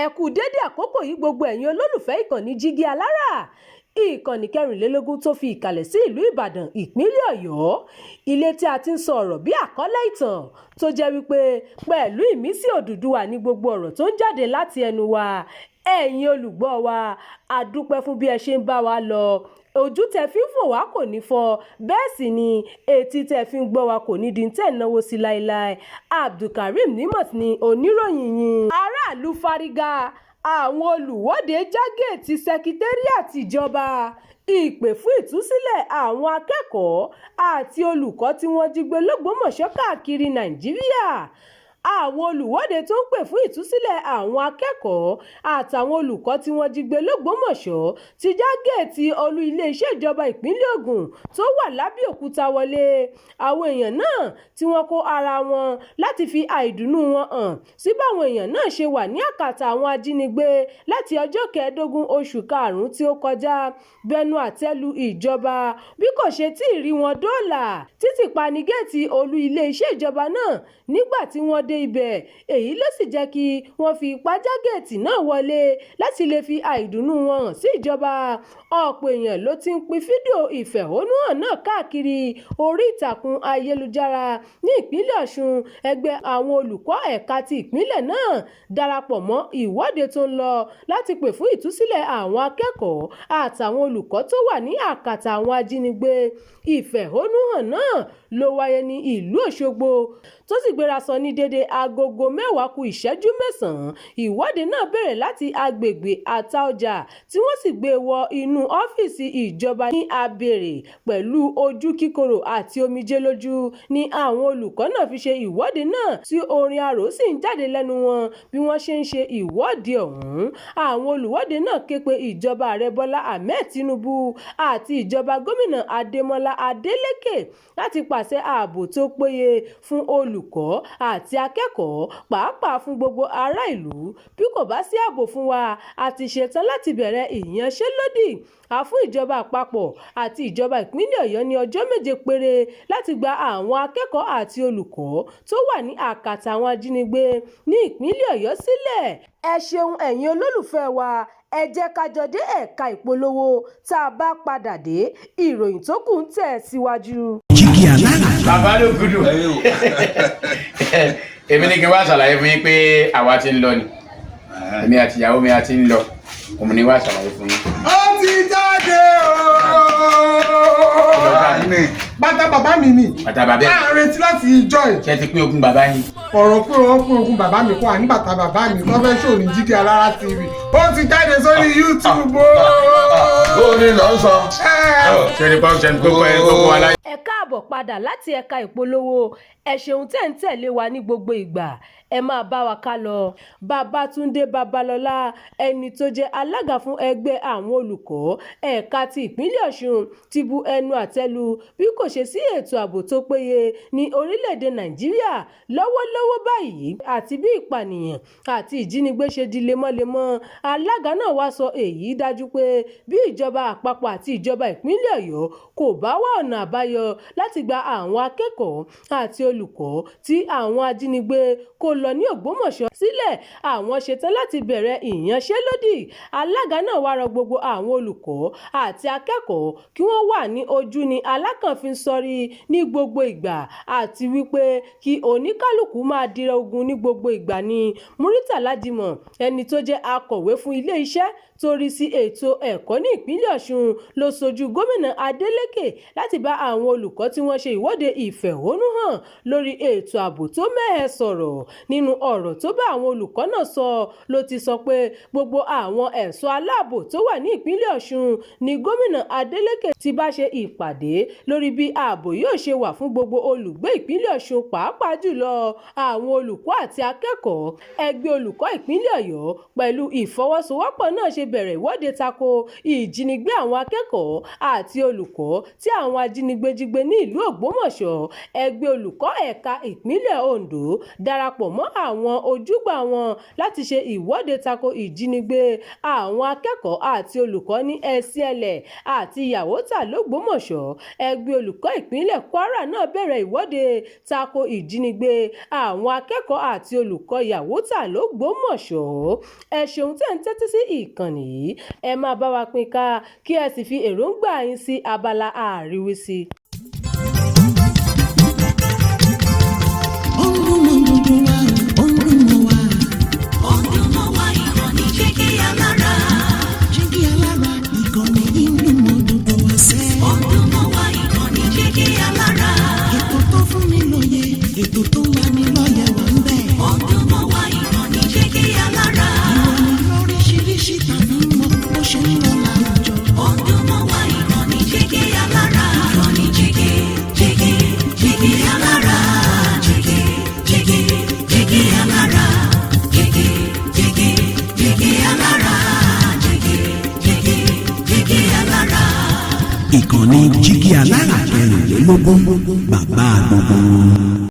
Ẹ kú dédé àkókò yìí, gbogbo ẹ̀yin olólùfẹ́ ìkànnì Jígí Alára, ìkànnì 24 tó fi ìkàlẹ̀ sí ìlú Ìbàdàn, ìpínlẹ̀ Ọ̀yọ́, ilé tí a ti ń sọ ọ̀rọ̀ bí àkọlé ìtàn tó jẹ́ wípé pẹ̀lú ìmísí Odùduwà ní gbogbo ọ̀rọ̀ tó ń jáde láti ẹnu wa. Ẹ̀yin olùgbọ́ wa, a dúpẹ́ fún bí ẹ ṣe ń bá wa lọ. Ojú tẹ fi ń fò wá kò ní fọ́, bẹ́ẹ̀ sì ni etí tẹ fi ń gbọ́ wa kò ní di tẹ̀ náwó sí láéláé. Abdulkareem Nimot ni oníròyìn yín. Aráàlú fárígá, àwọn olùwọ́de já géètì sẹkítẹ́rìàtì ìjọba. Ìpè fún ìtúsílẹ̀ àwọn akẹ́kọ̀ọ́ àti olùkọ́ tí wọ́n jí gbé lọ́gbọ́mọṣọ́ káàkiri Nàìjíríà. Àwọn olùwọ́de tó ń pè fún ìtúsílẹ̀ àwọn akẹ́kọ̀ọ́ àtàwọn olùkọ́ tí wọ́n jí gbé lọ́gbọ́mọṣọ́ ti já géètì olú iléeṣẹ́ ìjọba ìpínlẹ̀ Ògùn tó wà lábẹ́òkúta wọlé. Àwọn èèyàn náà tí wọ́n kó ara wọn láti fi àìdùnnú wọn hàn sí báwọn èèyàn náà ṣe wà ní àkàtà àwọn ajínigbé láti ọjọ́ 15 oṣù karùn-ún tí ó kọjá, bẹnu àtẹ́ lu ìjọba bí kò ṣe tí ì rí wọn dóòlà. Títì pa ní géètì olú iléeṣẹ́ ìjọba náà nígbà tí wọ́n dé ibẹ̀. Èyí ló sì jẹ́ kí wọ́n fi ipá já géètì náà wọlé láti lè fi àìdùnnú wọn hàn sí ìjọba. Ọ̀pọ̀ èèyàn ló ti ń pín fídíò ìfẹ̀hónúhàn náà káàkiri orí ìtàkùn ayélujára. Ní ìpínlẹ̀ Ọ̀ṣun, ẹgbẹ́ àwọn olùkọ́ ẹ̀ka ti ìpínlẹ̀ náà darapọ̀ mọ́ ìwọ́de tó ń lọ láti pè fún ìtúsílẹ̀ àwọn akẹ́kọ̀ọ́ àtàwọn olùkọ́ tó wà ní àkàtà àwọn ajínigbé. Ìfẹ̀hónúhàn náà ló wáyé ní ìlú Òṣogbo, tó sì gbéra sọ ní dédé agogo 9:50. Ìwọ́de náà bẹ̀rẹ̀ láti agbègbè Àtaọjà, tí wọ́n sì gbé wọ inú ọ́fíìsì ìjọba ní Abẹ́rẹ́. Pẹ̀lú ojú kíkorò àti omijé lójú ni àwọn olùkọ́ náà fi ṣe ìwọ́de náà, tí orin arò sì ń jáde lẹ́nu wọn bí wọ́n ṣe ń ṣe ìwọ́de ọ̀hún. Àwọn olùwọ́de náà ké pe ìjọba Ààrẹ Bọ́lá Ahmed Tinubu àti ìjọba gómìnà Adémọ́lá Adélékè láti pàṣẹ ààbò tó péye fún olùkọ́ àti akẹ́kọ̀ọ́, pàápàá fún gbogbo ará ìlú. Bí kò bá sí ààbò fún wa, a ti ṣetán láti bẹ̀rẹ̀ ìyanṣẹ́lódì. A fún ìjọba àpapọ̀ àti ìjọba ìpínlẹ̀ Ọ̀yọ́ ní ọjọ́ 7 péré láti gba àwọn akẹ́kọ̀ọ́ àti olùkọ́ tó wà ní àkàtà àwọn ajínigbé ní ìpínlẹ̀ Ọ̀yọ́ sílẹ̀. Ẹ ṣeun, ẹ̀yin olólùfẹ́ wa. Ẹ jẹ́ ká jọ dé ẹ̀ka ìpolówó. Tá a bá padà dé, ìròyìn tó kù ń tẹ̀ síwájú. Jígí Alára. Bàbá ló gudu. Èmi ní kí n wá ṣàlàyé fún yín pé àwa ti ń lọ ni, èmi àti ìyàwó mi a ti ń lọ. Òun ni wá ṣàlàyé fún yín. Ó ti jáde ooo. Bàtà bàbá mi ni. Bàtà bàbá ẹ̀. À ń retí láti ìjọ ẹ̀. Ṣé ti pín ogún bàbá yín? Ọ̀rọ̀ pé wọ́n pín ogún bàbá mi kọ́ à ní bàtà bàbá mi tó fẹ́ ṣòro ní Jígí Alára TV, ó ti jáde sórí YouTube ooo. Ó ní lọ sọ. Ṣé ní pọ́n ṣe ní kókó ẹ̀ kókó aláyé. Ẹ káàbọ̀ padà láti ẹ̀ka ìpolówó. Ẹ ṣeun tẹ́ ń tẹ̀lé wa ní gbogbo ìgbà. Ẹ máa bá wa ká lọ. Babátúndé Babalọ́lá, ẹni tó jẹ́ alága fún ẹgbẹ́ àwọn olùkọ́ ẹ̀ka ti ìpínlẹ̀ Ọ̀ṣun, ti bu ẹnu àtẹ́ lu bí kò ṣe sí ètò ààbò tó péye ní orílẹ̀-èdè Nàìjíríà lọ́wọ́lọ́wọ́ báyìí, àti bí ìpànìyàn àti ìjínigbé ṣe di lemọ́lemọ́. Alága náà wá sọ èyí dájú pé bí ìjọba àpapọ̀ àti ìjọba ìpínlẹ̀ Ọ̀yọ́ kò bá wá ọ̀nà àbáyọ láti gba àwọn akẹ́kọ̀ọ́ àti olùkọ́ tí àwọn ajínigbé kó lọ ní Ògbómọ̀ṣọ́ sílẹ̀, àwọn ṣetán láti bẹ̀rẹ̀ ìyanṣẹ́lódì. Alága náà wá rọ gbogbo àwọn olùkọ́ àti akẹ́kọ̀ọ́ kí wọ́n wà ní ojú ní alákànfin sọrí ní gbogbo ìgbà, àti wípé kí oníkálukú máa dira ogun ní gbogbo ìgbà ní. Muritàlá Jimoh, ẹni tó jẹ́ akọ̀wé fún ilé-iṣẹ́ tó rí sí ètò ẹ̀kọ́ ní ìpínlẹ̀ Ọ̀ṣun, ló ṣojú gómìnà Adeleke láti bá àwọn olùkọ́ tí wọ́n ṣe ìwọ́de ìfẹ̀hónúhàn lórí ètò ààbò tó mẹ́hẹ sọ̀rọ̀. Nínú ọ̀rọ̀ tó bá àwọn olùkọ́ náà sọ ló ti sọ pé gbogbo àwọn ẹ̀ṣọ́ aláàbò tó wà ní ìpínlẹ̀ Ọ̀ṣun ní gómìnà Adeleke ti bá ṣe ìpàdé lórí bí ààbò yóò ṣe wà fún gbogbo olùgbé ìpínlẹ̀ Ọ̀ṣun, pàápàá jùlọ àwọn olùkọ́ àti akẹ́kọ̀ọ́. Ẹgbẹ́ olùkọ́ ìpínlẹ̀ Ọ̀yọ́ pẹ̀lú ìfọwọ́sowọ́pọ̀ náà ṣe bẹ̀rẹ̀ ìwọ́de tako ìjínigbé àwọn akẹ́kọ̀ọ́ àti olùkọ́ tí àwọn ajínigbé jí gbé ní ìlú Ògbómọ̀ṣọ́. Ẹgbẹ́ olùkọ́ ẹ̀ka ìpínlẹ̀ Ondo darapọ̀ mọ́ àwọn ojúgbà wọn láti ṣe ìwọ́de tako ìjínigbé àwọn akẹ́kọ̀ọ́ àti olùkọ́ ní Ẹsìnẹlẹ̀ àti Yàwótà lÓgbómọ̀ṣọ́. Ẹgbẹ́ olùkọ́ ìpínlẹ̀ Kwara náà bẹ̀rẹ̀ ìwọ́de tako ìjínigbé àwọn akẹ́kọ̀ọ́ àti olùkọ́ Yàwótà lÓgbómọ̀ṣọ́. Ẹ ṣeun tẹ́ ń tẹ́tí sí ìkànnì yìí. Ẹ máa bá wa pín ká kí ẹ sì fi èròǹgbà yín sí abala àríwísí. Ó ń dùn mọ́ gbogbo wa, ó ń dùn mọ́ wa. Ó ń dùn mọ́ wa, ìkànnì Jígí Alára. Jígí Alára, ìkànnì yìí ń dùn mọ́ gbogbo wa sẹ́. Ó ń dùn mọ́ wa, ìkànnì Jígí Alára. Ètò tó fún ni lóye, ètò tó ń lani lọ́yẹ̀ wà ń bẹ̀. Ó ń dùn mọ́ wa, ìkànnì Jígí Alára. Ìròyìn lóríṣiríṣi tàbí mọ bó ṣe ń lọ láwùjọ. Ó ń dùn mọ́ wa, ìkànnì Jígí Alára. Ìkànnì Jígí, Jígí, Jígí Alára. Jígí, Jígí, Jígí Alára. Jígí, Jígí, Jígí Alára. Jígí, Jígí, Jígí Alára. Ìkànnì Jígí Alára 24, bàbá.